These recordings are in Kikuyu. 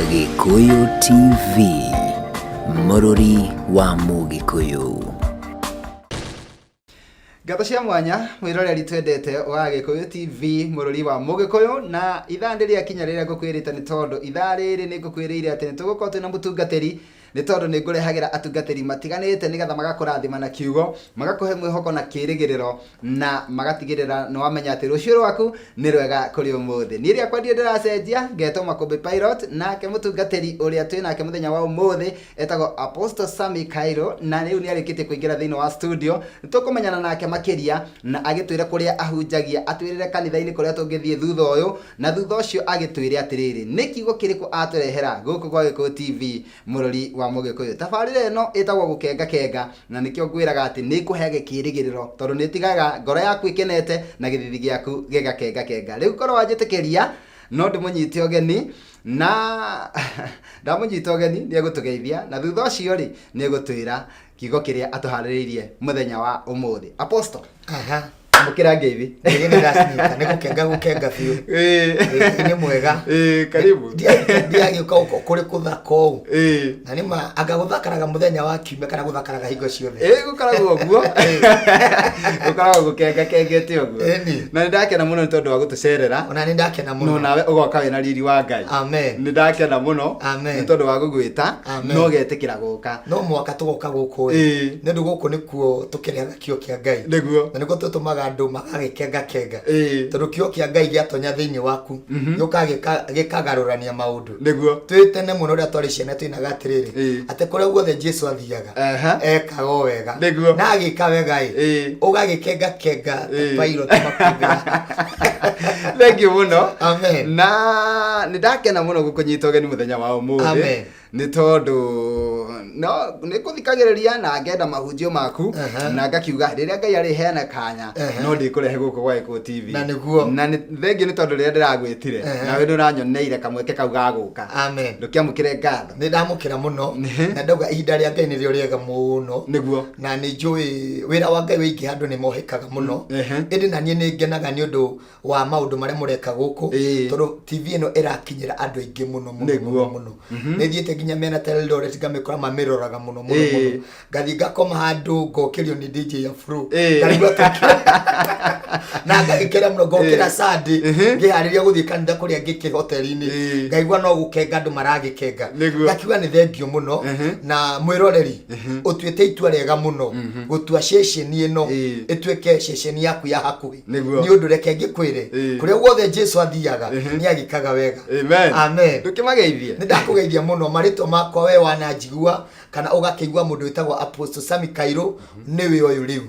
Gĩkũyũ TV, mũrũri wa Mũgĩkũyũ. Ngatho cia mwanya mwĩroreri twendete wa Gĩkũyũ TV mũrũri wa Mũgĩkũyũ, na ithaa nĩ rĩakinya rĩrĩa ngũkwĩrĩte, nĩ tondũ ithaa rĩrĩ nĩ ngũkwĩrĩire atĩ nĩ tũgũkorwo twĩna mũtungatĩri, nĩ tondũ nĩ ngũrehagĩra atungatĩri matiganĩte nĩgetha magakũrathima na kiugo, magakũhe mwĩhoko na kĩrĩgĩrĩro, na magatigĩrĩra nĩ wamenya atĩ rũciũ rwaku nĩ rwega kũrĩ ũmũthĩ. Niĩ rĩakwa ndirĩ ndĩracenjia, ngetwo Makũmbĩ Pilot, nake mũtungatĩri ũrĩa twĩ nake mũthenya wa ũmũthĩ etagwo Apostle Sammy Kairũ, na rĩu nĩ arĩkĩtie kũingĩra thĩinĩ wa studio. Nĩ tũkũmenyana nake makĩria na agĩtwĩre kũrĩa ahunjagia, atwĩrĩre kanitha-inĩ kũrĩa tũngĩthiĩ thutha ũyũ, na thutha ũcio agĩtwĩre atĩrĩrĩ, nĩ kiugo kĩrĩkũ atũrehera gũkũ gwa Gĩkũyũ TV mũrũri wa Mũgĩkũyũ. Tabarĩra ĩno ĩtagwo Gũkenga Kenga, na nĩkĩo ngwĩraga atĩ nĩ ĩkũheage kĩrĩgĩrĩro, tondũ nĩ ĩtigaga ngoro yaku ĩkenete na gĩthithi gĩaku gĩgakenga kenga. Rĩu korwo wanjĩtĩkĩria no ndĩmũnyite ũgeni, na ndamũnyita ũgeni nĩ egũtũgeithia, na thutha ũcio rĩ, nĩ egũtwĩra kiugo kĩrĩa atũharĩrĩirie mũthenya wa ũmũthĩ. Apostle, amũkĩra ngeithi. Ngeithi nĩ ndacinyita, nĩ gũkenga gũkenga biũ. Ĩĩ, nĩ mwega. Ĩĩ, karibu. Ndiagĩũka gũkũ kũrĩ kũthaka ũũ. Na nĩ ma anga gũthakaraga mũthenya wa kiumia kana gũthakaraga hingo ciothe? Ĩĩ, gũkoragwo ũguo, gũkoragwo gũkenga kengete ũguo. Ĩni. Na nĩ ndakena mũno nĩ tondũ wa gũtũcerera. Ona nĩ ndakena No mũno. nawe ũgoka wĩna riri wa Ngai. Amen. Nĩ ndakena mũno Amen. nĩ tondũ wa gũgwĩta Amen. no ũgetĩkĩra gũka. No mwaka tũgoka gũkũ ĩ. Nĩ ũndũ gũkũ nĩkuo tũkĩrehaga kĩo kĩa Ngai. Na nĩkuo tũtũmaga andũ magagĩkenga kenga. Tondũ kĩo kĩa Ngai gĩatonya thĩinĩ waku, gĩũkaga gĩkagarũrania maũndũ. Twĩ tene mũno rĩrĩa twarĩ ciana tũinaga atĩrĩrĩ, atĩ kũrĩa guothe Jesu athiaga, ekaga o wega. Na agĩka wega ĩ, ũgagĩkenga kenga ta pilot makũmbĩra. Thank you mũno. Amen. Na nĩ ndakena mũno gũkũnyita ũgeni mũthenya wa ũmũthĩ. Amen. Nĩ tondũ no nĩ ngũthikagĩrĩria na ngenda mahunjio maku, na ngakiuga rĩrĩa Ngai arĩheana kanya, no ndĩkũrehe gũkũ gwa Gĩkũyũ TV. Na nĩguo. Na nĩ thengiũ nĩ tondũ rĩrĩa ndĩragwĩtire, nawe nĩ ũranyoneire kamweke kau ga gũka. Amen. Ndũkĩamũkĩre ngatho. Nĩ ndamũkĩra mũno, na ndauga ihinda rĩa Ngai nĩrĩo rĩega mũno. Na nĩ njũĩ wĩra wa Ngai wĩingĩ andũ nĩ mohĩkaga mũno, ĩndĩ na niĩ nĩ ngenaga nĩ ũndũ wa maũndũ marĩa mũreka gũkũ, tondũ TV ĩno ĩrakinyĩra andũ aingĩ mũno mũno mũno mũno. Nĩ thiĩte nginya mĩena ta Eldoret, ngamĩkora mamĩroraga mũno mũno mũno. Ngathiĩ ngakoma handũ ngokĩrio nĩ DJ Afro, ngarigwo tũkĩra na ngagĩkena mũno. Ngokĩra Sunday ngĩharĩria gũthiĩ kanitha kũrĩa ngĩkĩ hoteli-inĩ, ngaigua no gũkenga andũ maragĩkenga. Ngakiuga nĩ thengio mũno. Na mwĩroreri, ũtuĩte itua rĩega mũno gũtua ceceni ĩno ĩtuĩke ceceni yaku ya hakuhĩ. Nĩ ũndũ reke ngĩkwĩre, kũrĩa guothe Jesu athiaga, nĩ agĩkaga wega. Amen. Amen. Ndũkĩmageithie. Nĩ ndakũgeithia mũno. Marĩtwa makwa, we wananjigua kana ũgakĩigua mũndũ wĩtagwo Apostle Sammy Kairũ, nĩwe ũyũ rĩu.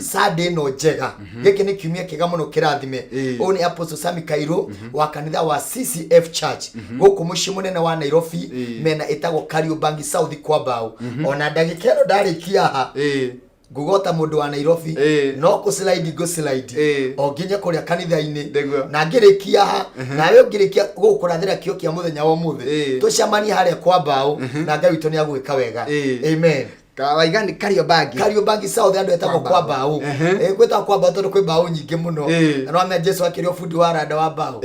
Sunday ĩno njega, gĩkĩ nĩ kiumia kĩega mũno kĩrathime. Ũyũ nĩ Apostle Sammy Kairũ wa kanitha wa CCF Church gũkũ mũciĩ mũnene wa Nairobi, mena ĩtagwo Kariobangi South kwa Mbao. Ona ndagĩka ĩno ndarĩkia haha, ngugota mũndũ wa Nairobi, no kũslide ngũslide o nginya kũrĩa kanitha-inĩ. Na ngĩrĩkia ha, nawe ũngĩrĩkia gũkũrathĩra kĩo kĩa mũthenya wa ũmũthĩ, tũcemanie harĩa kwa Mbaũ, na Ngai witũ nĩ agwĩka wega. Amen. Kawaiga nĩ Kariobangi. Kariobangi South, andũ etagwo kwa Mbaũ. Gwĩtagwo kwa Mbaũ tondũ kwĩ mbaũ nyingĩ mũno. Na no amenya Jesu akĩrĩ o bundi wa randa wa mbaũ.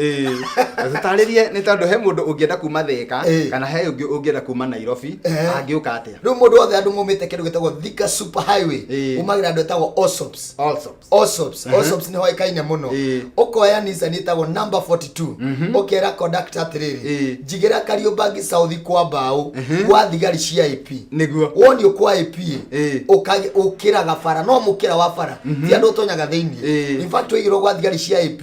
Tũtarĩrie, nĩ tondũ he mũndũ ũngĩenda kuma Thĩka, kana he ũngĩ ũngĩenda kuma Nairobi, angĩũka atĩa? Rĩu mũndũ wothe, andũ maumĩte kĩndũ gĩtagwo Thika Super Highway, umagĩra andũ etagwo Osops. Allsops. Osops. Osops nĩ hoĩkaine mũno. Ũkoya Nissan ĩtagwo number 42, ũkera conductor atĩrĩrĩ, njigĩra Kariobangi South kwa Mbaũ, gwa thigari cia AP. Wonio kwa AP, ũkĩraga bara, no mũkĩra wa bara ti andũ ũtonyaga thĩinĩ. In fact, waigĩrwo gwa thigari cia AP,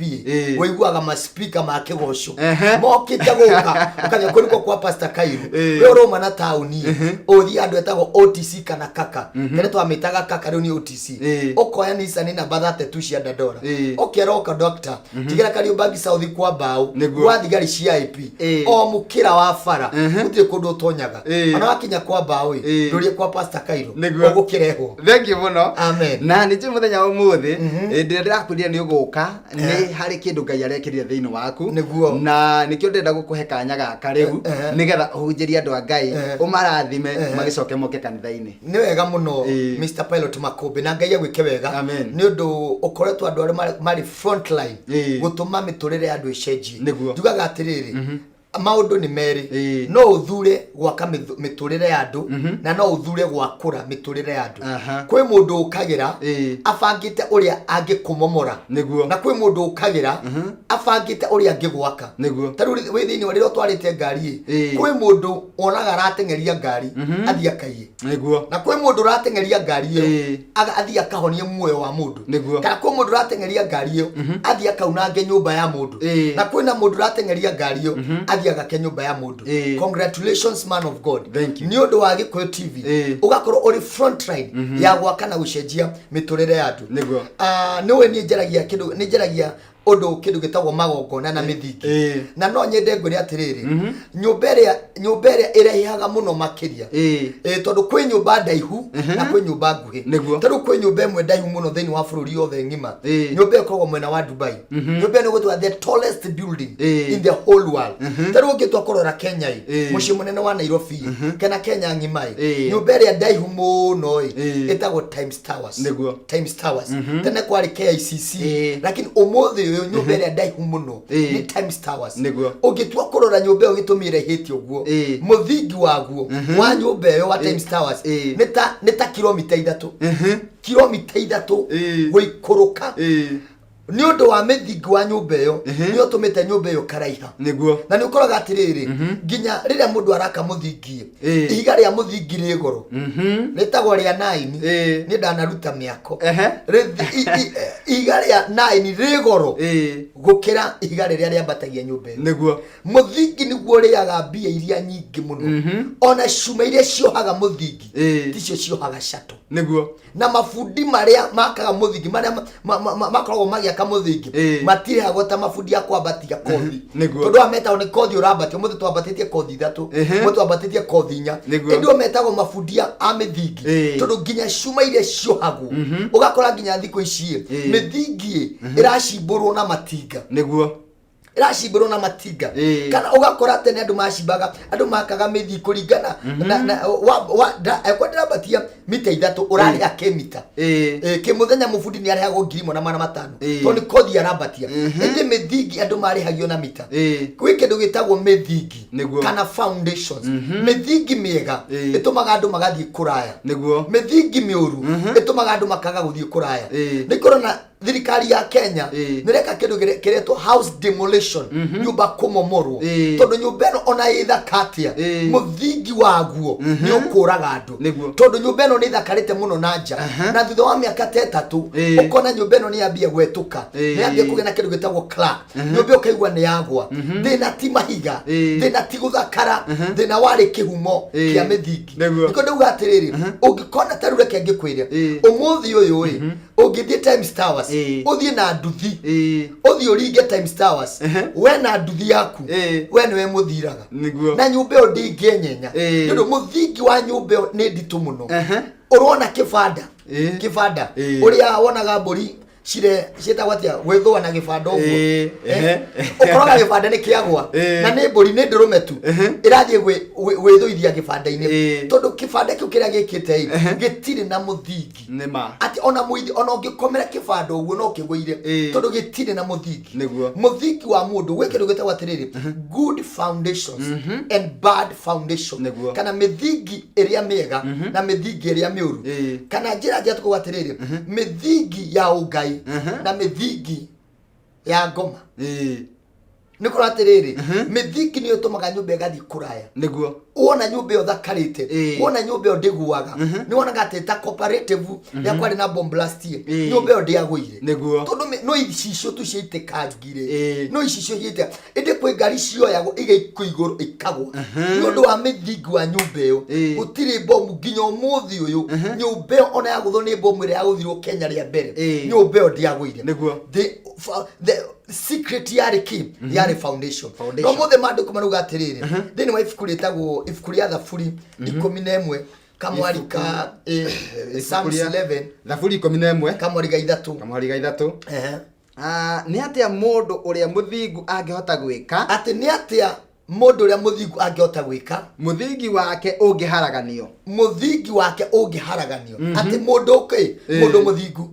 ũiguaga maspika ma kĩgoco mokĩte gũka, ũkamenya kũu nĩkuo kwa Pastor Kairu. We ũrauma na taũni, ũthiĩ andũ etagwo OTC kana Kaka. Tene twamĩtaga Kaka, rĩu nĩ OTC. Ũkoya Nissan namba 32 cia Dandora, ũkera conductor, njigĩra Kariobangi South kwa Mbaũ, gwa thigari cia AP. O mũkĩra wa bara, gũtirĩ kũndũ ũtonyaga. Ona wakinya kwa Mbaũ ĩ, ndũrie kwa Pastor Kairu, ũgũkĩrehwo. Thank you mũno. Amen. Na nĩ njũĩ mũthenya wa ũmũthĩ, hĩndĩ ĩrĩa ndĩrakwĩrire nĩ ũgũka, nĩ harĩ kĩndũ Ngai arekĩrire thĩinĩ waku. Na nĩkĩo ndĩrenda gũkũhe kanya gaka rĩu, nĩgetha ũhunjĩrie andũ a Ngai, ũmarathime, magĩcoke moke kanitha-inĩ. Nĩ wega mũno, Mr Pilot Makũmbĩ, na Ngai agwĩke wega. Amen. Nĩ ũndũ ũkoretwo andũ arĩa marĩ frontline gũtũma mĩtũrĩre ya andũ ĩcenjie. Njugaga atĩrĩrĩ, Maũndũ nĩ merĩ. No ũthure gwaka mĩtũrĩre ya andũ na no ũthure gwakũra mĩtũrĩre ya andũ. Kwĩ mũndũ ũkagĩra abangĩte ũrĩa angĩkũmomora, na kwĩ mũndũ ũkagĩra abangĩte ũrĩa angĩgwaka. Ta rĩu wĩ thĩinĩ wa rĩrĩa ũtwarĩte ngari ĩ, kwĩ mũndũ wonaga arateng'eria ngari athiĩ akaiye, na kwĩ mũndũ ũrateng'eria ngari ĩyo athiĩ akahonie muoyo wa mũndũ, kana kwĩ mũndũ ũrateng'eria ngari ĩyo athiĩ akaunange nyũmba ya mũndũ, na kwĩna mũndũ ũrateng'eria ngari ĩyo athiĩ agake nyũmba ya mũndũ. Congratulations, man of God. Thank you. Nĩ ũndũ wa Gĩkũyũ TV, ũgakorwo ũrĩ front line ya gwaka na gũcenjia mĩtũrĩre ya andũ. Ah, nĩũĩ niĩ njaragia kĩndũ, nĩ njaragia ũndũ kĩndũ gĩtagwo magongona na mĩthingi. Na no nyende ngwĩre atĩrĩrĩ, nyũmba ĩrĩa ĩraihaga mũno makĩria, tondũ kwĩ nyũmba ndaihu na kwĩ nyũmba nguhĩ. Tondũ kwĩ nyũmba ĩmwe ndaihu mũno thĩinĩ wa bũrũri yothe ng'ima. Nyũmba ĩyo ĩkoragwo mwena wa Dubai. Nyũmba ĩyo nĩ gũtwa the tallest building in the whole world. Ta rĩu ũngĩtua kũrora Kenya ĩ, mũciĩ mũnene wa Nairobi ĩ, kana Kenya ng'ima ĩ, nyũmba ĩrĩa ndaihu mũno ĩ, ĩtagwo Times Towers. Times Towers. Tene kwarĩ KICC, lakini ũmũthĩ ũyũ nyũmba ĩrĩa ndaihu mũno nĩ Times Towers. Ũngĩtua kũrora nyũmba ĩyo gĩtũmi ĩraihĩte ũguo, mũthingi waguo wa nyũmba ĩyo wa Times Towers nĩ ta kilomita 3, kilomita 3 gũikũrũka. Nĩ ũndũ wa mĩthingi wa nyũmba ĩyo nĩ ũtũmĩte nyũmba ĩyo karaiha. Na nĩ ũkoraga atĩrĩrĩ, nginya rĩrĩa mũndũ araka mũthingi, ihiga rĩa mũthingi rĩ goro, rĩtagwo rĩa naini. Niĩ ndanaruta mĩako. Ihiga rĩa naini rĩ goro gũkĩra ihiga rĩrĩa rĩambatagia nyũmba ĩyo. Mũthingi nĩguo ũrĩaga mbia iria nyingĩ mũno. Ona cuma iria ciohaga mũthingi ticio ciohaga cato. Na mabundi marĩa makaga mũthingi, marĩa makoragwo magĩaka mũthingi, matirĩhagwo ta mabundi a kwambatia kothi. Tondũ aya metagwo nĩ kothi ũrambatia. Ũmũthĩ twambatĩtie kothi ithatũ, ũmũthĩ twambatĩtie kothi inya. Ĩndĩ o metagwo mabundi a mĩthingi, tondũ nginya cuma iria ciohagwo, ũgakora nginya thikũ ici ĩ, mĩthingi ĩ ĩracimbũrwo na matinga. Ĩracimbũrwo na matinga. Kana ũgakora tene andũ macimbaga, andũ makaga mĩthii kũringana na angĩkorwo ndĩrambatia mita 3, ũrarĩha kĩmita. Kĩmũthenya mũbundi nĩ arĩhagwo 1500, tondũ nĩ kothi arambatia. Ĩndĩ mĩthingi andũ marĩhagio na mita. Gwĩ kĩndũ gĩtagwo mĩthingi kana foundations. Mĩthingi mĩega ĩtũmaga andũ magathiĩ kũraya. Mĩthingi mĩũru ĩtũmaga andũ makaga gũthiĩ kũraya. Nĩ kũrona thirikari ya Kenya nĩreka kĩndũ kĩretwo house demolition, nyũmba kũmomorwo, tondũ nyũmba ĩno ona ĩ thaka atĩa, mũthingi waguo nĩ ũkũraga andũ. Tondũ nyũmba ĩno nĩ ĩthakarĩte mũno na nja, na thutha wa mĩaka ta 3 ũkona nyũmba ĩno nĩ yambia gwetũka, nĩ yambia kũgĩa na kĩndũ gĩtagwo crack. Nyũmba ĩyo ũkaigua nĩ yagwa. Thĩna ti mahiga, thĩna ti gũthakara, thĩna warĩ kĩhumo kĩa mĩthingi. Nĩkĩo ndauga atĩrĩrĩ, ũngĩkona ta rĩu, reke ngĩkwĩre, ũmũthĩ ũyũ ĩ, ũngĩthiĩ Times Towers, ũthiĩ na nduthi, ũthiĩ ũringe Times Towers we na nduthi yaku, we nĩwe mũthiraga. Na nyũmba ĩyo ndĩngĩenyenya, nĩ ũndũ mũthingi wa nyũmba ĩyo nĩ nditũ mũno. Ũrona kĩbanda, kĩbanda ũrĩa wonaga mbũri cire ciĩtagwo atĩa, gwĩthũa na gĩbanda ũguo. Ũkoraga gĩbanda nĩ kĩagwa, na nĩ mbũri, nĩ ndũrũme tu ĩrathiĩ gwĩthũithia gĩbanda-inĩ, tondũ kĩbanda kĩu kĩrĩa gĩkĩte ĩ gĩtirĩ na mũthingi. Nĩ ma. Atĩ ona mũithi, ona ũngĩkomera kĩbanda ũguo no kĩgũire, tondũ gĩtirĩ na mũthingi. Mũthingi wa mũndũ, gwĩ kĩndũ gĩtagwo atĩrĩrĩ, good foundations and bad foundation, kana mĩthingi ĩrĩa mĩega na mĩthingi ĩrĩa mĩũru. Kana njĩra njega tũkauga atĩrĩrĩ, mĩthingi ya ũngai na mĩthingi ya ngoma. Nĩ kũrora atĩrĩrĩ, mĩthingi nĩyo ĩtũmaga nyũmba ĩgathiĩ kũraya. Wona nyũmba ĩyo thakarĩte, wona nyũmba ĩyo ndĩguaga, nĩ wonaga atĩ ta Cooperative rĩrĩa kwarĩ na bomb blast ĩ, nyũmba ĩyo ndĩagũire, tondũ no icicio tu ciaitĩkangire. No icicio ciaitĩka, ĩndĩ kwĩ ngari cioyagwo igaikio igũrũ ikagwa nĩ ũndũ wa mĩthingi wa nyũmba ĩyo. Gũtirĩ bomu nginya ũmũthĩ ũyũ. Nyũmba ĩyo ona yagũthwo nĩ bomu ĩrĩa yagũthirwo Kenya rĩa mbere, nyũmba ĩyo ndĩagũire. The secret yarĩ kĩ? Yarĩ foundation. Foundation. No mothe maandĩko marauga atĩrĩrĩ, thĩinĩ wa ibuku rĩtagwo ibuku rĩa Thaburi 11 kamwari ka Psalms 11. Thaburi 11. Kamwari ga 3. Kamwari ga 3. Ah, nĩ atĩa mũndũ ũrĩa mũthingu angĩhota gwĩka? Atĩ nĩ atĩa Mũndũ ũrĩa mũthingu angĩhota gwĩka? Mũthingi wake ũngĩharaganio. Mũthingi wake ũngĩharaganio. Atĩ mũndũ ũkĩ mũndũ mũthingu.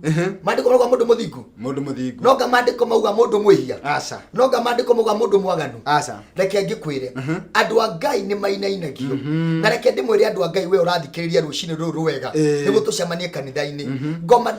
Maandĩko mauga mũndũ mũthingu? Mũndũ mũthingu. Nonga maandĩko mauga mũndũ mwĩhia? Aca. Nonga maandĩko mauga mũndũ mwaganu? Aca. Reke ngĩkwĩre, andũ a Ngai nĩ mainainagio. Na reke ndĩmwĩre andũ a Ngai, we ũrathikĩrĩria rũcinĩ rũrũ rwega, nĩguo tũcemanie kanitha-inĩ. Ngoma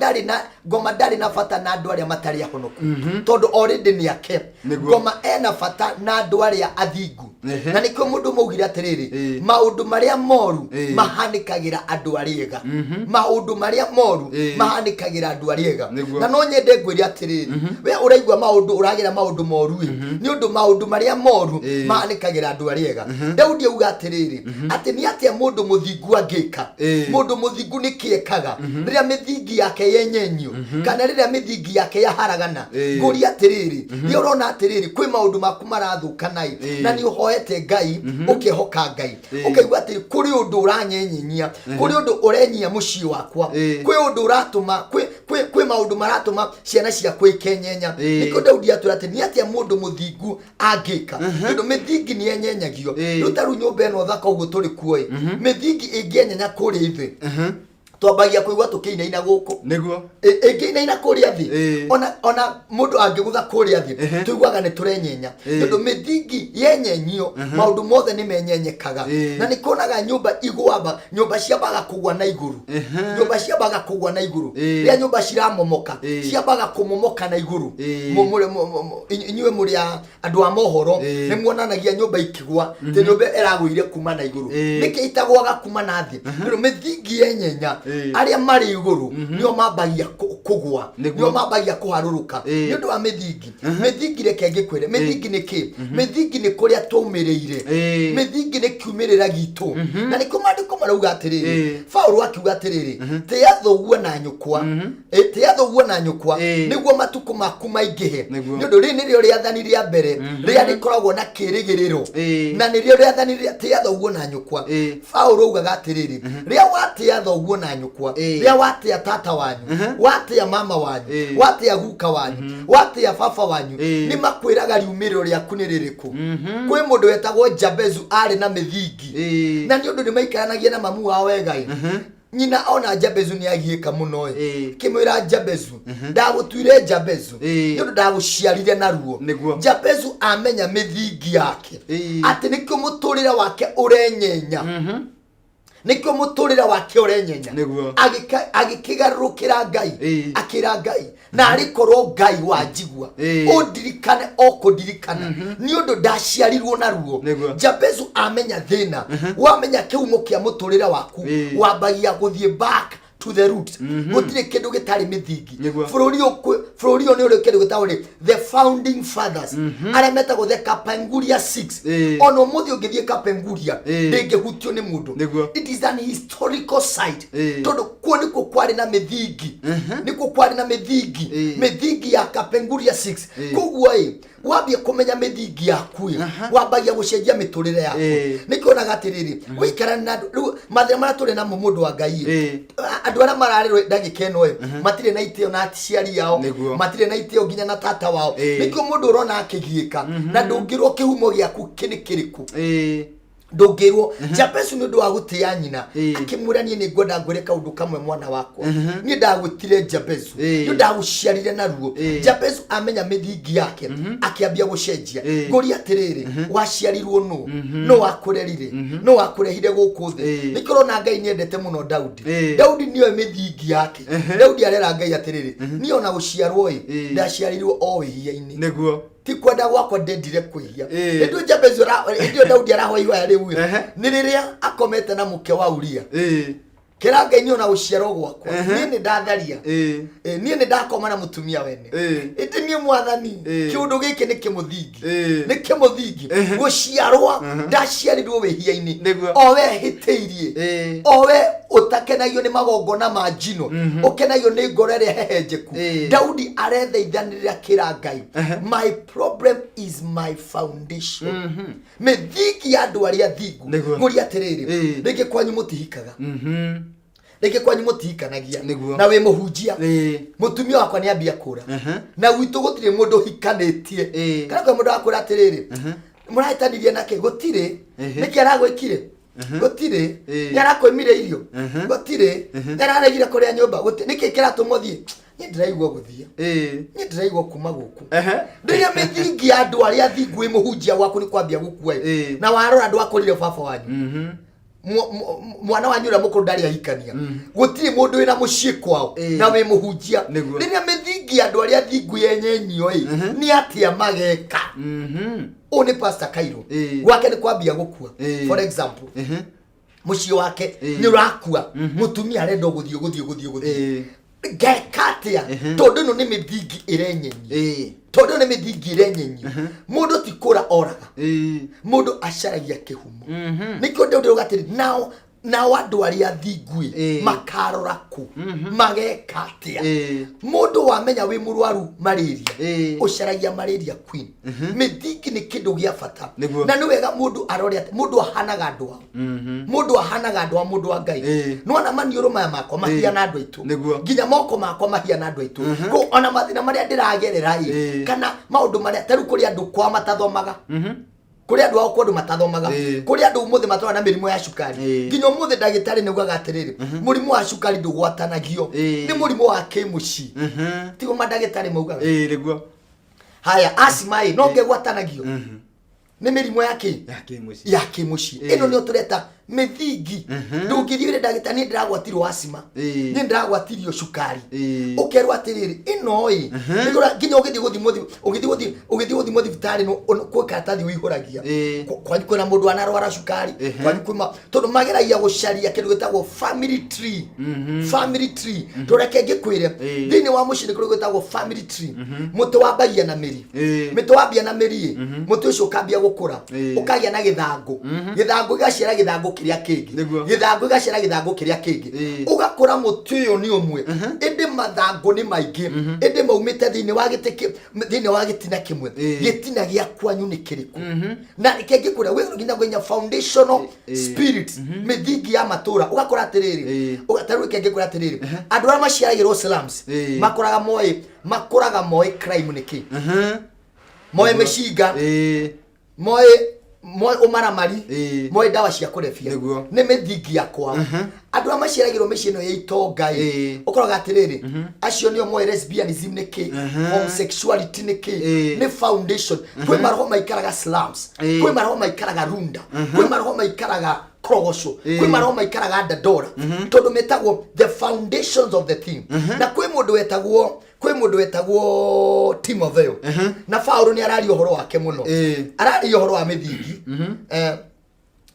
ndarĩ na bata na andũ arĩa matarĩ ahonoku, tondũ already nĩ ake. Ngoma ena bata na andũ arĩa athingu. Na nĩkĩo mũndũ maugire atĩrĩrĩ, maũndũ marĩa moru mahanĩkagĩra andũ arĩa ega. Maũndũ marĩa moru mahanĩkagĩra andũ arĩa ega. Na no nyende ngwĩre atĩrĩrĩ, we ũraigua maũndũ, ũragĩra maũndũ moru ĩ, nĩ ũndũ maũndũ marĩa moru mahanĩkagĩra andũ arĩa ega. Daudi auga atĩrĩrĩ, atĩ nĩ atĩa mũndũ mũthingu angĩka? Mũndũ mũthingu nĩ kĩ ekaga rĩrĩa mĩthingi yake yenyenyio, kana rĩrĩa mĩthingi yake yaharagana? Ngũria atĩrĩrĩ, rĩrĩa ũrona atĩrĩrĩ kwĩ maũndũ maku marathũka nai, na nĩ ũhoete Ngai, ũkehoka Ngai, ũkaigua atĩ kũrĩ ũndũ ũranyenyenyia, kũrĩ ũndũ ũrenyia mũciĩ wakwa, kwĩ ũndũ ũratũma kwĩ maũndũ maratũma ciana ciakwa ikenyenya. Nĩkĩo Daudi atwĩra atĩ nĩ atĩa mũndũ mũthingu angĩka, tondũ mĩthingi nĩ yenyenyagio. Rĩu ta rĩu nyũmba ĩno thaka ũguo tũrĩ kuo ĩ, mĩthingi ĩngĩenyenya kũrĩa ithĩ, twambagia kũigua tũkĩinaina gũkũ. Ĩngĩinaina kũrĩa thĩ, ona mũndũ angĩgũtha kũrĩa thĩ, tũiguaga nĩ tũrenyenya, tondũ mĩthingi yenyenyio, maũndũ mothe nĩ menyenyekaga. Na nĩ kuonaga nyũmba igwamba, nyũmba ciambaga kũgwa na igũrũ. Nyũmba ciambaga kũgwa na igũrũ. Rĩrĩa nyũmba ciramomoka, ciambaga kũmomoka na igũrũ. Inyuĩ mũrĩ andũ a mohoro, nĩ muonanagia nyũmba ikĩgwa, tĩ nyũmba ĩragũire kuma na igũrũ. Nĩkĩ itagwaga kuma na thĩ? Tondũ mĩthingi yenyenya, arĩa marĩ igũrũ nĩo mambagia kũgwa, nĩo mambagia kũharũrũka, nĩ ũndũ wa mĩthingi. Mĩthingi, reke ngĩkwĩre mĩthingi nĩ kĩ. Mĩthingi nĩ kũrĩa twaumĩrĩire. Mĩthingi nĩ kiumĩrĩra gitũ. Na nĩkĩo maandĩko marauga atĩrĩrĩ, Paũlũ akiuga atĩrĩrĩ, tĩya thoguo na nyũkwa. Tĩya thoguo na nyũkwa, nĩguo matukũ maku maingĩhe. Nĩ ũndũ rĩrĩ nĩrĩo rĩathani rĩa mbere rĩrĩa rĩkoragwo na kĩĩrĩgĩrĩro, na nĩrĩo rĩathani rĩa tĩya thoguo na nyũkwa. Paũlũ augaga atĩrĩrĩ, rĩrĩa watĩya thoguo na nyũkwa, rĩrĩa watĩya tata wanyu, watĩya mama wanyu, watĩya guka wanyu, watĩya baba wanyu, nĩ makwĩraga riumĩrĩro rĩaku nĩ rĩrĩkũ. Kwĩ mũndũ wetagwo Jabezu, arĩ na mĩthingi, na nĩ ũndũ nĩ maikaranagia na mamu wao wega ĩ. Nyina ona Jabezu nĩ agiĩka mũno ĩ, kĩmwĩra, "Jabezu, ndagũtuire Jabezu nĩ ũndũ ndagũciarire na ruo." Jabezu amenya mĩthingi yake, atĩ nĩkĩo mũtũrĩre wake ũrenyenya, nĩkĩo mũtũrĩre wake ũrenyenya. Agĩkĩgarũrũkĩra Ngai, akĩra Ngai, "Narĩ korwo Ngai wanjigua, ũndirikane o kũndirikana, nĩ ũndũ ndaciarirwo na ruo." Jabezu amenya thĩna, wamenya kĩhumo kĩa mũtũrĩre waku, wambagia gũthiĩ back to the root. Gũtirĩ kĩndũ gĩtarĩ mĩthingi. Bũrũri ũyũ nĩ ũrĩ kĩndũ gĩtagwo rĩ the founding fathers, arĩa metagwo the Kapenguria Six. Ona ũmũthĩ ũngĩthiĩ Kapenguria, ndĩngĩhutio nĩ mũndũ. It is an historical site, tondũ kuo nĩkuo kwarĩ na mĩthingi, nĩkuo kwarĩ na mĩthingi, mĩthingi ya Kapenguria Six. Koguo ĩ, wambia kũmenya mĩthingi yaku ĩ, wambagia gũcenjia mĩtũrĩre yaku. Nĩkĩo onaga atĩrĩrĩ, ũikarane na andũ rĩu mathĩna marĩa tũrĩ namo, mũndũ wa Ngai ĩ, andũ arĩa mararĩrwo ndagĩka ĩno ĩ, matirĩ na itĩo na aciari ao, matirĩ na itĩo nginya na tata wao. Nĩkĩo mũndũ ũrona akĩgiĩka, na ndũngĩrwo kĩhumo gĩaku nĩ kĩrĩkũ. Ndũngĩrwo. Jabezu nĩ ũndũ wa gũtĩĩa nyina, akĩmwĩra, "Niĩ nĩ ngwenda ngwĩre kaũndũ kamwe, mwana wakwa. Niĩ ndagwĩtire Jabezu, nĩ ndagũciarire na ruo." Jabezu amenya mĩthingi yake, akĩambia gũcenjia. Ngũria atĩrĩrĩ, waciarirwo nũ? Nũ wakũrerire? Nũ wakũrehire gũkũ thĩ? Nĩkĩo ũrona Ngai nĩendete mũno Daudi. Daudi nĩoĩ mĩthingi yake. Daudi arera Ngai atĩrĩrĩ, "Niĩ ona gũciarwo ĩ, ndaciarirwo o wĩhia-inĩ. Ti kwenda gwakwa ndendire kwĩhia." Hĩndĩ ĩyo Jabezu hĩndĩ ĩyo Daudi arahoya ihoya rĩu ĩ, nĩ rĩrĩa akomete na mũke wa Uria, kĩra Ngai, "Niĩ ona gũciarwo gwakwa, niĩ nĩ ndatharia. Niĩ nĩ ndakoma na mũtumia wene. Ĩndĩ niĩ, Mwathani, kĩũndũ gĩkĩ nĩ kĩmũthingi, nĩ kĩmũthingi gũciarwo ndaciarirwo wĩhia-inĩ." O we hĩtĩirie, o we ũtakenagio nĩ magongona ma njino, ũkenagio nĩ ngoro ĩrĩa hehenjeku. Daudi arethaithanĩrĩra kĩra Ngai, "My problem is my foundation." Mĩthingi ya andũ arĩa thingu. Ngũria atĩrĩrĩ, rĩngĩ kwanyu mũtihikaga, rĩngĩ kwanyu mũtihikanagia, na wĩ mũhunjia. "Mũtumia wakwa nĩ ambia kũra, na gwitũ gũtirĩ mũndũ ũhikanĩtie." Kana kwĩ mũndũ wakwĩra atĩrĩrĩ, Mũrahĩtanirie nake? Gũtirĩ. Nĩkĩ aragwĩkire? Gũtirĩ. Nĩ arakwĩmire irio? Gũtirĩ. Nĩ araregire kũrĩa nyũmba? Gũtirĩ. Nĩkĩ kĩratũma ũthiĩ? Niĩ ndĩraigua gũthiĩ. Niĩ ndĩraigua kuma gũkũ. Rĩrĩa mĩthingi ya andũ arĩa athingu ĩ mũhunjia gwaku nĩ kwambia gũkua ĩ. Na warora ndwakũrire baba wanyu, mwana wanyu ũrĩa mũkũrũ ndarĩ ahikania, gũtirĩ mũndũ wĩna mũciĩ kwao, na wĩ mũhunjia. Rĩrĩa mĩthingi ya andũ arĩa athingu yenyenyio ĩ, nĩ atĩa mageka? Ũyũ nĩ Pastor Kairo. Gwake nĩ kwambia gũkua. For example, mũciĩ wake nĩ ũrakua, mũtumia arenda gũthiĩ gũthiĩ gũthiĩ gũthiĩ. Ngeka atĩa? Tondũ ĩno nĩ mĩthingi ĩrenyenyio. Tondũ ĩno nĩ mĩthingi ĩrenyenyio. Mũndũ ti kũra oraga, mũndũ acaragia kĩhumo. Nĩkĩo ndĩrauga atĩrĩ, nao andũ arĩa athingu ĩ, makarora kũ? Mageka atĩa? Mũndũ wamenya wĩ mũrwaru malaria, ũcaragia malaria queen. Mĩthingi nĩ kĩndũ gĩa bata. Na nĩ wega mũndũ arore atĩ mũndũ ahanaga andũ ao. Mũndũ ahanaga andũ a mũndũ wa Ngai. Nĩwona maniũrũ maya makwa mahiana andũ aitũ. Nginya moko makwa mahiana andũ aitũ. Koguo ona mathĩna marĩa ndĩragerera ĩ, kana maũndũ marĩa, ta rĩu kũrĩ andũ kwao matathomaga, kũrĩ andũ ao kũndũ matathomaga, kũrĩ andũ ũmũthĩ matũraga na mĩrimũ ya cukari. Nginya ũmũthĩ ndagĩtarĩ nĩ augaga atĩrĩrĩ, mũrimũ wa cukari ndũgwatanagio, nĩ mũrimũ wa kĩmũciĩ. Tiguo mandagĩtarĩ maugaga? Ĩĩ, nĩguo. Haya, asthma ĩ, no ngĩgwatanagio nĩ mĩrimũ ya kĩ? Ya kĩmũciĩ. Ya kĩmũciĩ. Ĩno nĩyo tũreta mĩthingi. Ndũngĩthiĩ wĩre ndagĩtarĩ, niĩ ndĩragwatirwo asthma, niĩ ndĩragwatirio cukari. Ũkerwo atĩrĩrĩ, ĩno ĩ nĩkũra nginya ũgĩthiĩ gũthimwo ũgĩthiĩ gũthimwo thibitarĩ, kwĩ karatathi ũihũragia. Kwanyu kwĩna mũndũ anarwara cukari? Kwanyu kwĩ tondũ mageragia gũcaria kĩndũ gĩtagwo family tree. Family tree, tũreke ngĩkwĩre, thĩinĩ wa mũciĩ nĩ kũrĩ gwĩtagwo family tree. Mũtĩ wambagia na mĩri. Mĩtĩ wambia na mĩri ĩ, mũtĩ ũcio ũkambia gũkũra, ũkagĩa na gĩthangũ, gĩthangũ gĩgaciara gĩthangũ kĩrĩa kĩngĩ, gĩthangũ gĩgaciara gĩthangũ kĩrĩa kĩngĩ, ũgakũra. Mũtĩ ũyũ nĩ ũmwe, ĩndĩ mathangũ nĩ maingĩ, ĩndĩ maumĩte thĩinĩ wa gĩtĩ thĩinĩ wa gĩtina kĩmwe. Gĩtina gĩa kwanyu nĩ kĩrĩkũ? Na reke ngĩkwĩra, wĩ nginya nginya foundational spirit, mĩthingi ya matũra, ũgakora atĩrĩrĩ, ta rĩu reke ngĩkwĩra atĩrĩrĩ, andũ arĩa maciaragĩrwo slums makũraga moĩ crime nĩ kĩ, moĩ mĩcinga, moĩ ũmaramari, moĩ ndawa cia kũrebia. Nĩ mĩthingi ya kwao. Andũ arĩa maciaragĩrwo mĩciĩ ĩno ya itonga ĩ, ũkoraga atĩrĩrĩ, acio nĩo moĩ lesbianism nĩ kĩ, homosexuality nĩ kĩ. Nĩ foundation. Kwĩ maroho maikaraga slums, kwĩ maroho maikaraga Runda, kwĩ maroho maikaraga Korogoco, kwĩ maroho maikaraga Dandora, tondũ metagwo the foundations of the thing. Na kwĩ mũndũ wetagwo Timotheo, na Paulo nĩ araria ũhoro wake mũno. Araria ũhoro wa mĩthingi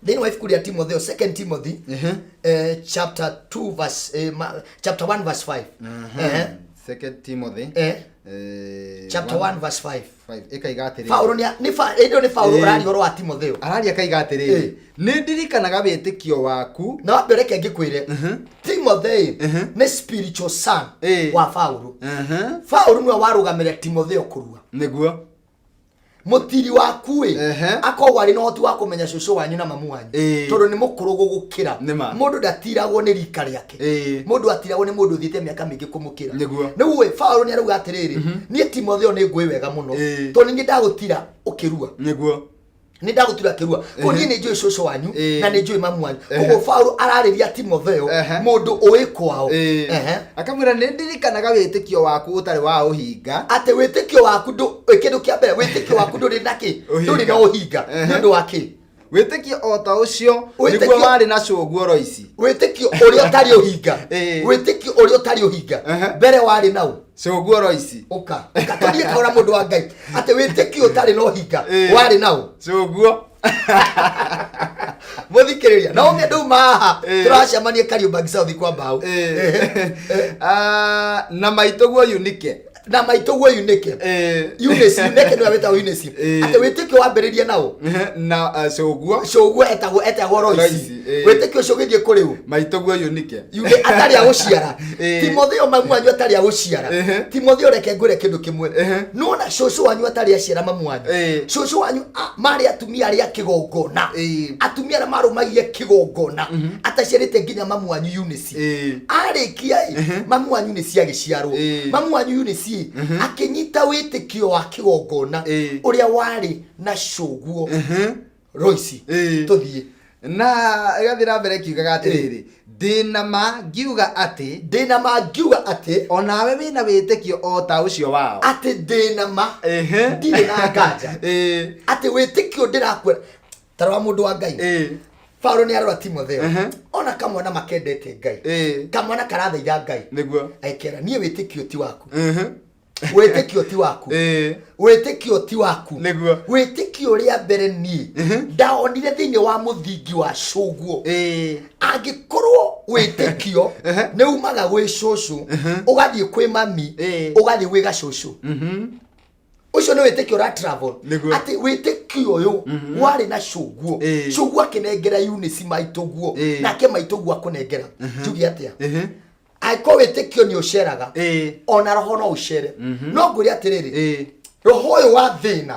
thĩinĩ wa ibuku rĩa Timotheo, Second Timothy, chapter 2 verse chapter 1 verse 5. Second Timothy, chapter 1 verse 5. 5 ĩkaiga atĩrĩrĩ. Paulo nĩ ĩndĩ nĩ Paulo ũraria ũhoro wa Timotheo. Araria akaiga atĩrĩrĩ, nĩ ndirikanaga wĩtĩkio waku. Na wambe reke ngĩkwĩre, Timothy nĩ spiritual son wa Paulo. Paulo nĩwe warũgamĩrĩra Timotheo kũrua. Mũtiri waku ĩ, akoragwo arĩ na ũhoti wa kũmenya cũcũ wanyu na mamu wanyu, tondũ nĩ mũkũrũ gũgũkĩra. Nĩ ma. Mũndũ ndatiragwo nĩ rika rĩake. Mũndũ atiragwo nĩ mũndũ ũthiĩte mĩaka mĩingĩ kũmũkĩra. Rĩu ĩ, Paulo nĩ arauga atĩrĩrĩ, niĩ Timotheo nĩ ngũĩ wega mũno, tondũ nĩ ndagũtira ũkĩrua. Nĩ ndagũtura kĩrua koguo niĩ nĩ njũĩ cũcũ wanyu na nĩ njũĩ mamu wanyu. Koguo Paulo ararĩria Timotheo, mũndũ ũĩ kwao. Akamwĩra, nĩ ndirikanaga wĩtĩkio waku ũtarĩ wa ũhinga. Atĩ wĩtĩkio waku ndũ kĩndũ kĩa mbere, wĩtĩkio waku ndũrĩ na kĩ? Ũhinga. Ndũrĩ na ũhinga. Nĩ ũndũ wa kĩ? Wĩtĩkio o ta ũcio nĩguo warĩ na cũguo Roici. Wĩtĩkio ũrĩa ũtarĩ ũhinga. Wĩtĩkio ũrĩa ũtarĩ ũhinga mbere warĩ nau Cũguo Roici. Ũka ũka tũthiĩ kahora, mũndũ wa Ngai, atĩ wĩtĩkio ũtarĩ na ũhinga warĩ nau? Cũguo. Mũthikĩrĩria na ũmwe nduma haha, tũracemania Kariobangi South kwa mbaũ. Ah, na maitũguo Unike. Na maitũguo Unike. Eunice, Unike nĩwe wĩtagwo Eunice. Atĩ wĩtĩkio wambĩrĩrie nao? Na cũguo. Cũguo etagwo Royce. Royce. Wĩtĩkio ũcio ũgĩthiĩ kũrĩ ũ? Maitũguo Unike. Yune atarĩ agũciara. Timotheo, mamu wanyu atarĩ agũciara. Timotheo, reke ngwĩre kĩndũ kĩmwe. Nona cũcũ wanyu atarĩ aciara mamu wanyu, cũcũ wanyu marĩ atumia arĩa kĩgongona, atumia arĩa marũmagia kĩgongona, ataciarĩte nginya mamu wanyu Eunice. Arĩkia ĩ, mamu wanyu nĩ ciagĩciarwo. Mamu wanyu Eunice ĩ, Ningĩ akĩnyita wĩtĩkio wa kĩgongona ũrĩa warĩ na cũguo Royce. Tũthiĩ. Na ĩgathiĩ na mbere ĩkiugaga atĩrĩrĩ, ndĩna ma ngiuga atĩ, Ndĩna ma ngiuga atĩ, onawe wĩna wĩtĩkio o ta ũcio wao. Atĩ ndĩna ma, ndirĩ na nganja atĩ wĩtĩkio ndĩrakwĩra ta wa mũndũ wa Ngai. Paulo nĩ arora Timotheo, ona kamwana makendete Ngai, kamwana karathaitha Ngai, Aikera niĩ wĩtĩkio ti waku, wĩtĩkio ti waku, wĩtĩkio ti waku. Wĩtĩkio ũrĩa mbere niĩ ndaonire thĩinĩ wa mũthingi wa cũguo, angĩkorwo wĩtĩkio nĩ umaga gwĩ cũcũ, ũgathiĩ kwĩ mami, ũgathiĩ gwĩ gacũcũ, ũcio nĩ wĩtĩkio ũra travel. Atĩ wĩtĩkio ũyũ warĩ na cũguo, cũguo akĩnengera Eunice maitũguo, nake maitũguo akũnengera. Njuge atĩa? Angĩkorwo wĩtĩkio nĩ ũceraga, ona roho no ũcere. No ngwĩre atĩrĩrĩ, roho ũyũ wa thĩna,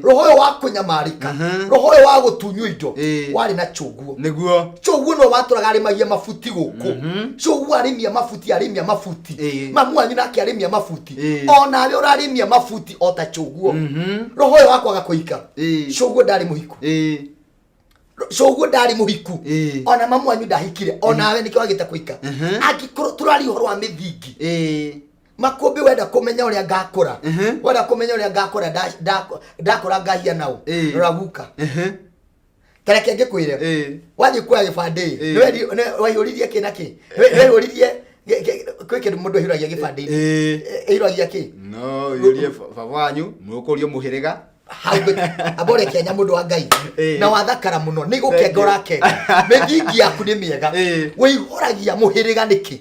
roho ũyũ wa kũnyamarĩka, roho ũyũ wa gũtunywo indo, warĩ na cũguo. Cũguo no watũraga arĩmagia mabuti gũkũ. Cũguo arĩmia mabuti, arĩmia mabuti, mamu wanyu nake arĩmia mabuti, onawe ũrarĩmia mabuti o ta cũguo. Roho ũyũ wa kwaga kũhika, cũguo ndarĩ mũhiku, cũguo ndarĩ mũhiku, ona mamu wanyu ndahikire, onawe nĩkĩo wagĩte kũhika. Angĩkorwo tũraria ũhoro wa mĩthingi, makũmbĩ, wenda kũmenya ũrĩa ngakũra, wenda kũmenya ũrĩa ngakũra, ndakũra ngahiana ũ? Rora guka. Tareke ngĩkwĩre, wathiĩ kuoya gĩbandĩ, waihũririe kĩ na kĩ? Waihũririe kwĩ kĩndũ mũndũ aihũragia gĩbandĩ-inĩ? Ĩihũragia kĩ? No ũyũrie baba wanyu, mũkũrio mũhĩrĩga. Hau amba ũreke mũndũ wa Ngai. Na wathakara mũno nĩ gũkenga. Thank you. Ũrakenga, mĩthingi yaku nĩ mĩega. Wĩihũragia mũhĩrĩga nĩkĩ?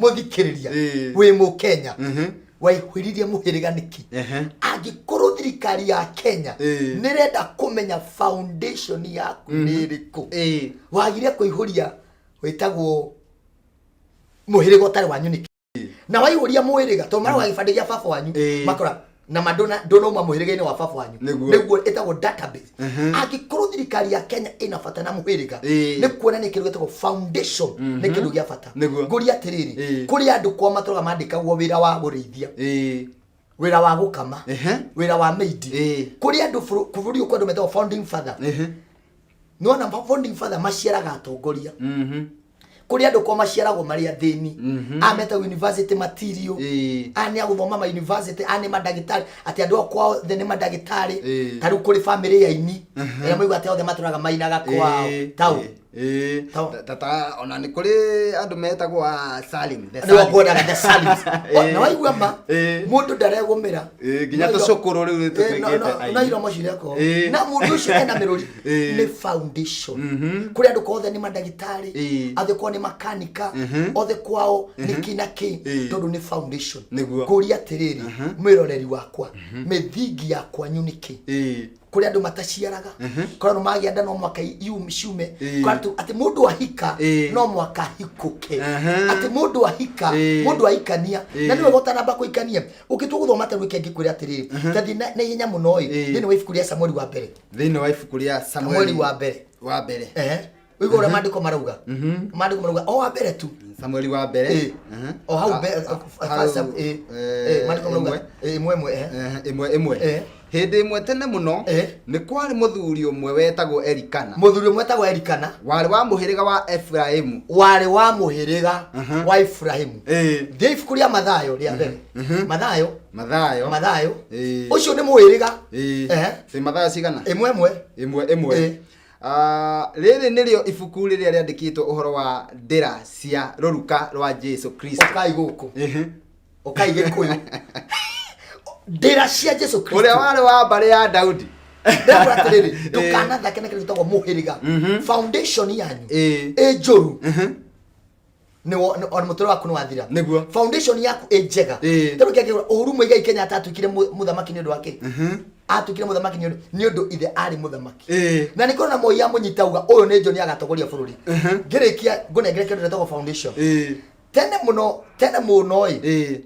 Mũthikĩrĩria, wĩ mũkenya, waihũririe mũhĩrĩga nĩkĩ? Angĩkorwo thirikari ya Kenya nĩrenda kũmenya foundation yaku nĩ ĩrĩkũ, wagire kũihũria wĩtagwo mũhĩrĩga ũtarĩ wanyu nĩkĩ? Na waihũria mũhĩrĩga, tondũ marauga gĩbandĩ gĩa baba wanyu, makora na ma ndũnauma mũhĩrĩga-inĩ wa baba wanyu. Nĩguo ĩtagwo database. Angĩkorwo thirikari ya Kenya ĩna bata na mũhĩrĩga, nĩ kuonania kĩndũ gĩtagwo foundation nĩ kĩndũ gĩa bata. Ngũria atĩrĩrĩ, kũrĩ andũ kwa matũraga mandĩkagwo wĩra wa gũrĩithia, wĩra wa gũkama, wĩra wa maid. Kũrĩ andũ bũrũri ũyũ kwĩ andũ metagwo founding father. Nĩwona founding father maciaraga atongoria. Kũrĩ andũ kwa maciaragwo marĩ athĩni, a metagwo university material, a nĩ agũthoma ma university, a nĩ mandagĩtarĩ, atĩ andũ a kwao othe nĩ mandagĩtarĩ. Ta rĩu kũrĩ famĩlĩ ya aini ĩrĩa maigua atĩ othe matũraga mainaga kwao. Tau. Tau. Tata ona nĩ kũrĩ andũ metagwo a Salim, the Nĩguo Salim. kuonaga the Salims. Na waigua ma mũndũ ndaregũmĩra. Nginya tũcũkũrũ rĩu nĩ tũtuĩkĩte aini. No iromo cireko. Na mũndũ ũcio ena mĩrũri, nĩ foundation. Kũrĩ andũ kwa othe nĩ mandagĩtarĩ, othe kwao nĩ makanika, othe kwao nĩ kĩ na kĩ, tondũ nĩ foundation. Ngũria atĩrĩrĩ, mwĩroreri wakwa, mĩthingi ya kwanyu nĩ kĩ? Kũrĩ andũ mataciaraga, kũrĩ andũ magĩa nda no mwaka ciume. Kũrĩ andũ atĩ mũndũ ahika no mwaka ahikũke, atĩ mũndũ ahika, mũndũ ahikania, na nĩwe ũtanamba kũhikania ũngĩtua gũthoma. Ta rĩu ngĩkwĩra atĩrĩrĩ, tathiĩ na ihenya mũno ĩ, thĩinĩ wa ibuku rĩa Samueli wa mbere. Thĩinĩ wa ibuku rĩa Samueli wa mbere. Wa mbere. Ehe, ũigua ũrĩa maandĩko marauga, maandĩko marauga o wa mbere tu. Samueli wa mbere. O hau maandĩko marauga ĩmwe. Ĩmwe ĩmwe, ehe. Ĩmwe ĩmwe. Hĩndĩ ĩmwe tene mũno, nĩ kwarĩ mũthuri ũmwe wetagwo Elikana. Mũthuri ũmwe wetagwo Elikana. Warĩ wa mũhĩrĩga wa Efraimu. Warĩ wa mũhĩrĩga wa Ibrahimu. Thiĩ ibuku rĩa Mathayo rĩa mbere, Mathayo. Mathayo. Mathayo. Ũcio nĩ mũhĩrĩga. Ĩ Mathayo cigana? Ĩmwe ĩmwe. Ĩmwe ĩmwe. Ah, rĩrĩ nĩrĩo ibuku rĩrĩa rĩandĩkĩtwo ũhoro wa ndĩra cia rũruka rwa Jesu Kristo. Ũkai gũkũ, ũkai Gĩkũyũ, ndĩra cia Jesu ũrĩa Kristo warĩ wa mbarĩ ya Daudi. Ndĩrakwĩra atĩrĩrĩ, ndũkanathake na kĩndũ gĩtagwo mũhĩrĩga. Foundation yanyu ĩ njũru, ona mũtũrĩre waku nĩ wathira. Foundation yaku ĩ njega. Tarĩu kĩangĩ, Uhuru Muigai Kenyatta atuĩkire mũthamaki nĩ ũndũ wa kĩ? Atuĩkire mũthamaki nĩ ũndũ ithe arĩ mũthamaki. Na nĩ kũrona Moi amũnyita auga ũyũ nĩ John agatongoria bũrũri. Ngĩrĩkia ngũnengere kĩndũ gĩtagwo foundation. Tene mũno, tene mũno ĩ,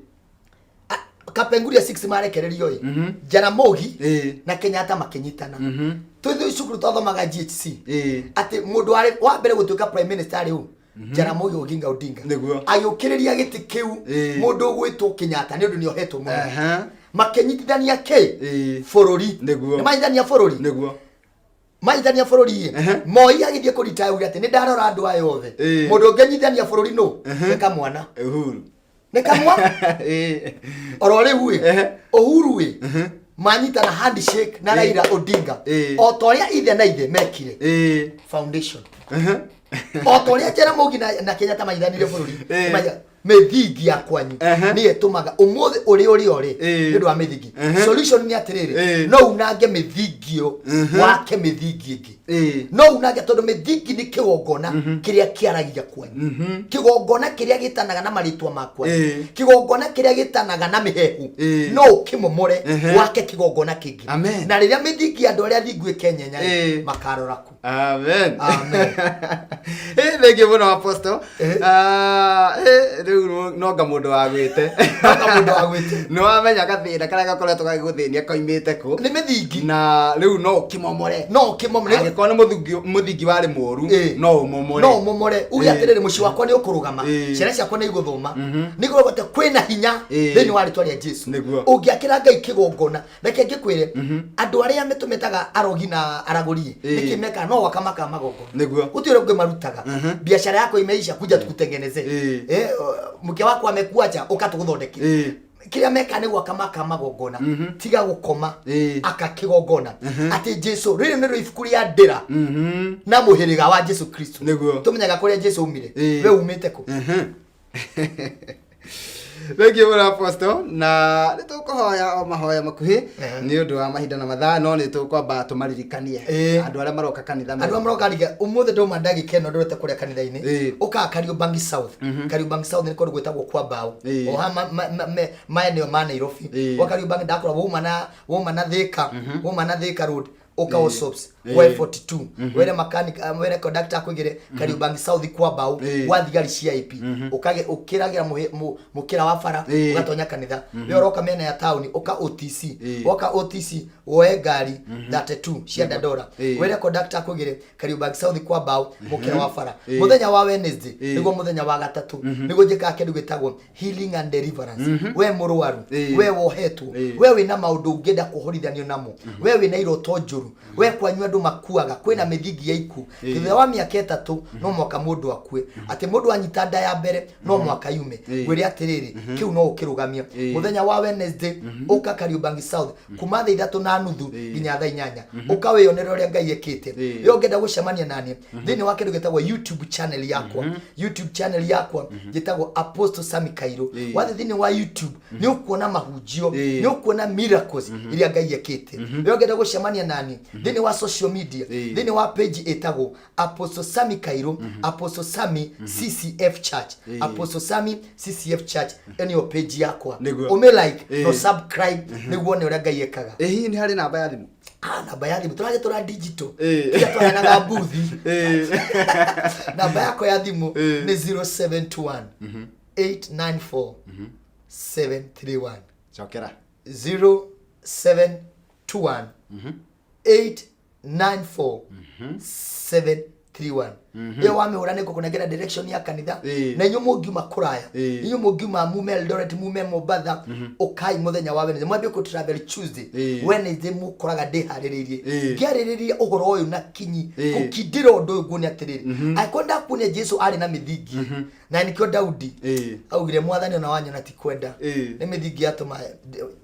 Kapenguria 6 marekererio ĩ, Jaramogi na Kenyatta makĩnyitana. Twĩ cukuru twathomaga GHC, atĩ mũndũ warĩ wa mbere gũtuĩka prime minister arĩ ũ? Jaramogi Oginga Odinga Nĩguo. Agĩũkĩrĩria gĩtĩ kĩu mũndũ ũgwĩtwo Kenyatta nĩ ũndũ nĩ ohetwo mũno. Makĩnyitithania kĩ? Bũrũri. Nĩguo. Nĩ manyitithania bũrũri. Nĩguo. Manyitithania bũrũri ĩ, Moi agĩthiĩ kũrita augire atĩ nĩ ndarora andũ aya othe, mũndũ ũngĩnyitithania bũrũri nũ? Nĩ kamwana. Uhuru. Nĩ kamwa. Oro rĩu ĩ, Uhuru ĩ, manyitana handshake na Raila Odinga o ta ũrĩa ithe na ithe mekire. Foundation. O ta ũrĩa Jaramogi na Kenyatta manyithanire bũrũri. Mĩthingi ya kwanyu nĩyo ĩtũmaga ũmũthĩ ũrĩ ũrĩa ũrĩ nĩ ũndũ wa mĩthingi. Solution nĩ atĩrĩrĩ, no unange mĩthingi ĩyo, wake mĩthingi ĩngĩ. No unange tondũ mĩthingi nĩ kĩgongona kĩrĩa kĩaragia kwanyu, kĩgongona kĩrĩa gĩtanaga na marĩtwa ma kwanyu, kĩgongona kĩrĩa gĩtanaga na mĩhehu. No ũkĩmomore, wake kĩgongona kĩngĩ. Amen. Na rĩrĩa mĩthingi ya andũ arĩa athingu ĩkenyenya rĩ, makarora ku. Amen. Amen. Thank you mũno, Apostle. Ah, rĩu nonga mũndũ wagwĩte. Nonga mũndũ wagwĩte. Nĩ wamenya gathĩna karĩa gakoretwo gagĩgũthĩnia koimĩte kũ. Nĩ mĩthingi. Na rĩu no ũkĩmomore. No ũkĩmomore. Angĩkorwo nĩ mũthingi warĩ mũru, no ũmomore. No ũmomore uge atĩrĩrĩ, mũciĩ wakwa nĩ ũkũrũgama, ciana ciakwa nĩ igũthoma, nĩ igũrũgama, kwĩna hinya thĩinĩ wa rĩtwa rĩa Jesu. Ũngĩakĩra Ngai kĩgongona, reke ngĩkwĩre, andũ arĩa mĩtũmĩtaga arogi na aragũri, nĩkĩ mekaga? No gwaka makaga magongona. Gũtirĩ ũrĩa ũngĩ marutaga. Biashara yako imeisha, kuja tukutengeneze. Mke wako amekuacha, uka tũgũthondeke. Kĩrĩa meka nĩ gwaka maka magongona. Tiga gũkoma, aka kĩgongona atĩ Jesu rĩrĩ nĩrĩo ibuku rĩa ndĩra na mũhĩrĩga wa Jesu Kristo. Tũmenyaga kũrĩa Jesu umire. We umĩte kũ? Thank you mũno, Apostle, na nĩ tũkũhoya o mahoya makuhĩ nĩ ũndũ wa mahinda na mathaa, no nĩ tũkwamba tũmaririkanie andũ arĩa maroka kanitha. Andũ arĩa maroka riga ũmũthĩ, ndauma ndagĩka ĩno ndorete kũrĩa kanitha-inĩ. Ũkaga Kariobangi South. Kariobangi South nĩ kũndũ gwĩtagwo kwa Mbao, o ha maeneo ma Nairobi. Gwa Kariobangi ndakora wauma na Thika, wauma na Thika Road, uka Osops we 42, were mechanic, were conductor akwigire Kariobangi South kwa Mbao, gwa thigari cia AP, ukage ukiragira mukira wa bara, ugatonya kanitha. We uroka mĩena ya taũni, uka OTC. Woka OTC, woe ngari 32 cia Dandora, were conductor akwigire Kariobangi South kwa Mbao, mukira wa bara. Muthenya wa Wednesday, niguo muthenya wa gatatu, niguo njĩkaga kĩndũ gĩtagwo healing and deliverance. We mũrwaru, we wohetwo, we wĩna maũndũ ũngĩenda kũhorithanio namo, we wĩna iroto njũru, we kwanyu andũ makuaga, kwĩna mĩthingi ya ikuũ, thutha wa mĩaka 3 no mwaka mũndũ akue, atĩ mũndũ anyita nda ya mbere no mwaka yume, ngwĩre atĩrĩrĩ, kĩu no ũkĩrũgamia. Mũthenya wa Wednesday, ũka Kariobangi South kuma thaa 3:30 nginya thaa 8, ũka wĩyonere ũrĩa Ngai ekĩte. We ũngĩenda gũcemania naniĩ thĩinĩ wa kĩndũ gĩtagwo YouTube channel yakwa, YouTube channel yakwa njĩtagwo Apostle Sami Kairũ. Wathiĩ thĩinĩ wa YouTube nĩ ũkuona mahunjio, nĩ ũkuona miracles iria Ngai ekĩte. We ũngĩenda gũcemania naniĩ thĩinĩ wa social media, thĩinĩ wa page ĩtagwo Apostle Sami Kairũ, Apostle Sami CCF Church, Apostle Sami CCF Church, ĩyo nĩyo page yakwa. Ũmĩ like no subscribe nĩguo wone ũrĩa Ngai ekaga. Ĩ hihi nĩ harĩ namba ya thimũ? Ah, namba ya thimũ tũrathiĩ tũra digital. Tiga twaheanaga mbuthi. Namba yakwa ya thimũ nĩ 0721 894 731. Cokera. 0721 894 731. Ĩyo wamĩhũra nĩ ngũkũnengera direction ya kanitha. Na inyuĩ mũngiuma kũraya, inyuĩ mũngiuma mume Eldoret, mume Mombatha, ũkai mũthenya wa Wednesday. Mwambie kũ travel Tuesday. Wednesday mũkoraga ndĩharĩrĩirie, ngĩarĩrĩria ũhoro ũyũ na kinyi, gũkindĩra ũndũ ũyũ. Nguonia atĩrĩrĩ, angĩkorwo ndakuonia Jesu arĩ na mĩthingi, na nĩkĩo Daudi augire, "Mwathani, ona wanyona ti kwenda, nĩ mĩthingi yatũma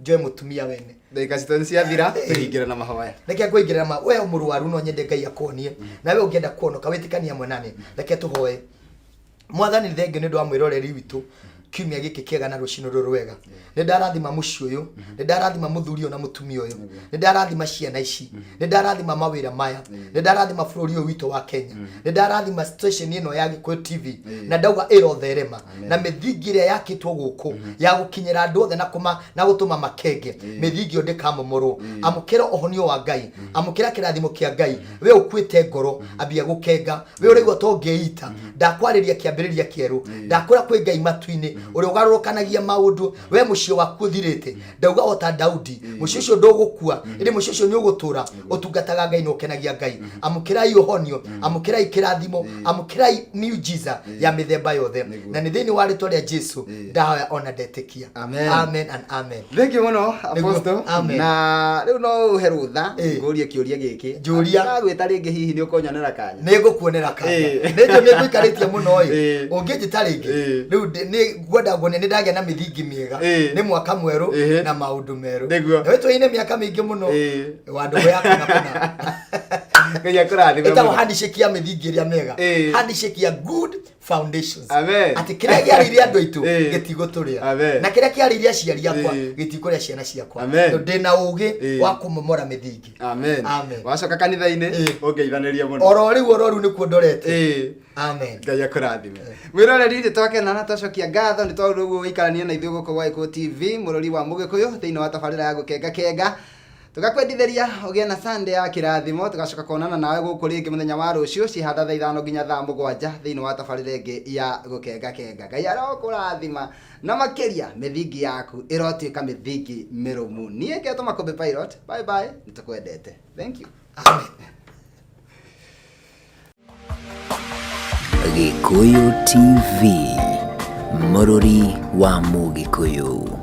njoe mũtumia wene." Ndagĩka citũ nĩ ciathira, tũhingĩre na mahoya. Reke ngũingĩrĩra ma we mũrwaru, no nyende Ngai akuonie, na we ũngĩenda kuonoka wĩtĩkanie hamwe nani. Reke tũhoe. Mwathani, nĩ thengio nĩ ũndũ wa mwĩroreri witũ kiumia gĩkĩ kĩega na rũcinĩ rũrũ rwega. Nĩ ndarathima mũciĩ ũyũ, nĩ ndarathima mũthuri ũyũ na mũtumia ũyũ, nĩ ndarathima ciana ici, nĩ ndarathima mawĩra maya, nĩ ndarathima bũrũri ũyũ witũ wa Kenya, nĩ ndarathima station ĩno ya Gĩkũyũ TV, na ndauga ĩrotherema na mĩthingi ĩrĩa yakĩtwo gũkũ ya gũkinyĩra andũ othe na kũma na gũtũma makenge. Mĩthingi ĩyo ndĩkamomorwo. Amũkĩra ũhonio wa Ngai, amũkĩra kĩrathimo kĩa Ngai. We ũkuĩte ngoro, ambia gũkenga. We ũraigua to ngĩita, ndakwarĩria kĩambĩrĩria kĩerũ, ndakwĩra kwĩ Ngai matu-inĩ. Ũrĩa ũgarũrũkanagia maũndũ. We mũciĩ waku ũthirĩte, ndauga o ta Daudi, mũciĩ ũcio ndũgũkua, ĩndĩ mũciĩ ũcio nĩ ũgũtũra ũtungataga Ngai na ũkenagia Ngai. Amũkĩrai ũhonio, amũkĩrai kĩrathimo, amũkĩrai miujiza ya mĩthemba yothe, na nĩ thĩinĩ wa rĩtwa rĩa Jesu ndahoya ona ndetĩkia. Amen. Amen and amen. Thank you mũno, Apostle. Amen. Na rĩu no ũhe rũtha ngũrie kĩũria gĩkĩ. Njũria. Ndagwĩta rĩngĩ, hihi nĩ ũkũnyonera kanya? Nĩ ngũkuonera kanya. Nĩ njũ nĩ ngũikarĩtie mũno ĩ. Ũngĩnjĩta rĩngĩ, rĩu nĩ ngwenda nguonia nĩ ndagĩa na mĩthingi mĩega. Nĩ mwaka mwerũ na maũndũ merũ. Na wĩtũine mĩaka mĩingĩ mũno wa ndũgũ ya kũna kũna. Ngai akũrathime Ĩtagwo mũno. Handshake ya mĩthingi ĩrĩa mĩega. Handshake ya good foundations. Amen. Atĩ kĩrĩa kĩarĩire andũ aitũ gĩtigũtũrĩa, Amen. na kĩrĩa kĩarĩire aciari akwa gĩtikũrĩa ciana ciakwa. Amen. Tondũ ndĩna ũgĩ wa kũmomora mĩthingi. Amen. Amen. Wacoka kanitha-inĩ, ũngeithanĩrie mũno. Oro rĩu nĩkuo ndorete. Amen. Ngai akũrathime, mwĩroreri. Nĩ twakena na twacokia ngatho nĩ tondũ ũguo wĩikarania na ithuĩ gũkũ gwa Gĩkũyũ TV, mũrũri wa Mũgĩkũyũ, thĩinĩ wa tabarĩra ya Gũkenga Kenga. Tũgakwendithĩria ũgĩe na Sunday ya kĩrathimo. Tũgacoka kuonana nawe gũkũ rĩngĩ mũthenya wa rũciũ cihanda thaa 5 nginya thaa 7 thĩinĩ wa tabarĩra ĩngĩ ya Gũkenga Kenga. Ngai arokũrathima na makĩria mĩthingi yaku ĩrotuĩka mĩthingi mĩrũmu. Niĩ ngetwo Makũmbĩ Pilot. Bye bye, nĩ tũkwendete. Thank you. Amen. Gĩkũyũ TV, mũrũri wa Mũgĩkũyũ.